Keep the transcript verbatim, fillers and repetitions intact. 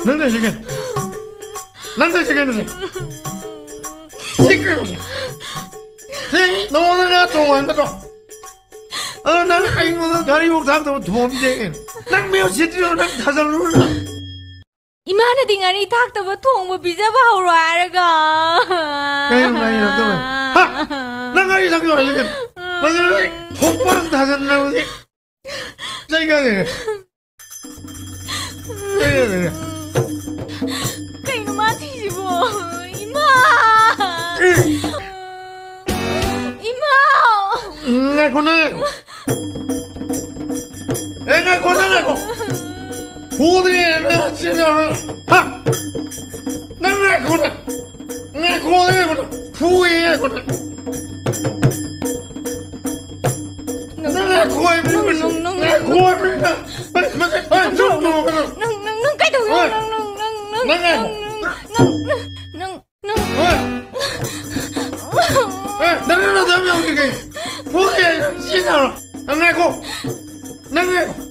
ꯅꯪ ꯇꯧꯔꯤꯁꯦ ꯀꯩꯅꯣ? ꯅꯪ ꯇꯧꯔꯤꯁꯦ ꯀꯩꯅꯣ ꯁꯦ? ꯁꯤ ꯀꯩꯅꯣ ꯁꯦ? ꯁꯤ ꯅꯉꯣꯟꯗ ꯉꯥ ꯊꯣꯡꯉꯣ ꯍꯥꯏꯕ ꯅꯠꯇ꯭ꯔꯣ? ꯑꯗꯣ ꯅꯪ ꯑꯩꯉꯣꯟꯗ ꯉꯥꯔꯤꯐꯥꯎ ꯊꯥꯛꯇꯕ ꯊꯣꯡꯉꯝꯃꯤꯁꯦ ꯀꯩꯅꯣ? ꯅꯪ ꯃꯤ ꯎꯁꯤꯠꯇ꯭ꯔꯤꯔꯣ? ꯅꯪ ꯊꯥꯖꯜꯂꯨꯔꯣ ꯅꯪ? ꯏꯃꯥꯅꯗꯤ ꯉꯥꯔꯤ ꯊꯥꯛꯇꯕ ꯊꯣꯡꯕ ꯄꯤꯖꯕ ꯍꯧꯔꯣ ꯍꯥꯏꯔꯒ꯫ ꯀꯩꯅꯣ ꯉꯥꯔꯤ ꯊꯥꯛꯇꯕ? ꯍꯥ? ꯅꯪ ꯉꯥꯔꯤ ꯊꯥꯛꯇꯕ ꯍꯥꯏꯁꯦ ꯀꯩꯅꯣ? ꯃꯁꯤ ꯅꯪ ꯊꯣꯡꯕꯥꯡ ꯊꯥꯖꯟꯗꯅ ꯍꯧꯖꯤꯛ ꯆꯩ ꯀꯥꯏꯗꯒꯤ? ꯆꯩ ꯀꯥꯏꯗꯒꯤ? ꯀꯩꯅꯣ ꯃꯥ ꯊꯤꯁꯤꯕꯣ? ꯏꯃꯥ! ꯏꯃꯥ! ꯉꯥꯏꯈꯣ, ꯅꯪ ꯉꯥꯏꯈꯣ꯫ ꯑꯦ, ꯉꯥꯏꯈꯣ, ꯅꯪ ꯉꯥꯏꯈꯣ꯫ ꯐꯨꯗ꯭ꯔꯤ, ꯅꯪ ꯁꯤ ꯅꯪ, ꯍꯥ? ꯅꯪ ꯉꯥꯏꯈꯣ, ꯅꯪ꯫ ꯉꯥꯏꯈꯣ, ꯉꯥꯏꯈꯣ, ꯅꯪ꯫ ꯐꯨꯏ, ꯉꯥꯏꯈꯣ, ꯅꯪ꯫ ꯅꯪ ꯉꯥꯏꯈꯣ ꯍꯥꯏꯕꯅꯤ, ꯅꯪ, ꯅꯪ, ꯅꯪ, ꯉꯥꯏꯈꯣ ꯍꯥꯏꯕꯅꯤ, ꯅꯪ꯫ ꯍꯩ, ꯃꯁꯤ, ꯍꯩ, ꯅꯪ, ꯅꯪ, ꯅꯪ, ꯅꯪ, ꯅꯪ, ꯅꯪ ꯀꯩꯗꯧꯔꯤꯅꯣ? ꯍꯣꯏ꯫ ꯅꯪ, ꯅꯪ, ꯅꯪ, ꯅꯪ ꯅꯪ, ꯉꯥꯏꯈꯣ꯫ ꯅꯪ, ꯅꯪ, ꯅꯪ, ꯅꯪ, ꯅꯪ, ꯍꯣꯏ꯫ ꯑꯦ, ꯅꯪ, ꯅꯪ, ꯅꯪ ꯌꯥꯎꯗ꯭ꯔꯤ ꯀꯩ? ꯐꯨꯒꯦ, ꯁꯤ ꯇꯧꯔꯣ꯫ ꯅꯪ ꯉꯥꯏꯈꯣ꯫ ꯅꯪ ꯉꯥꯏꯈꯣ꯫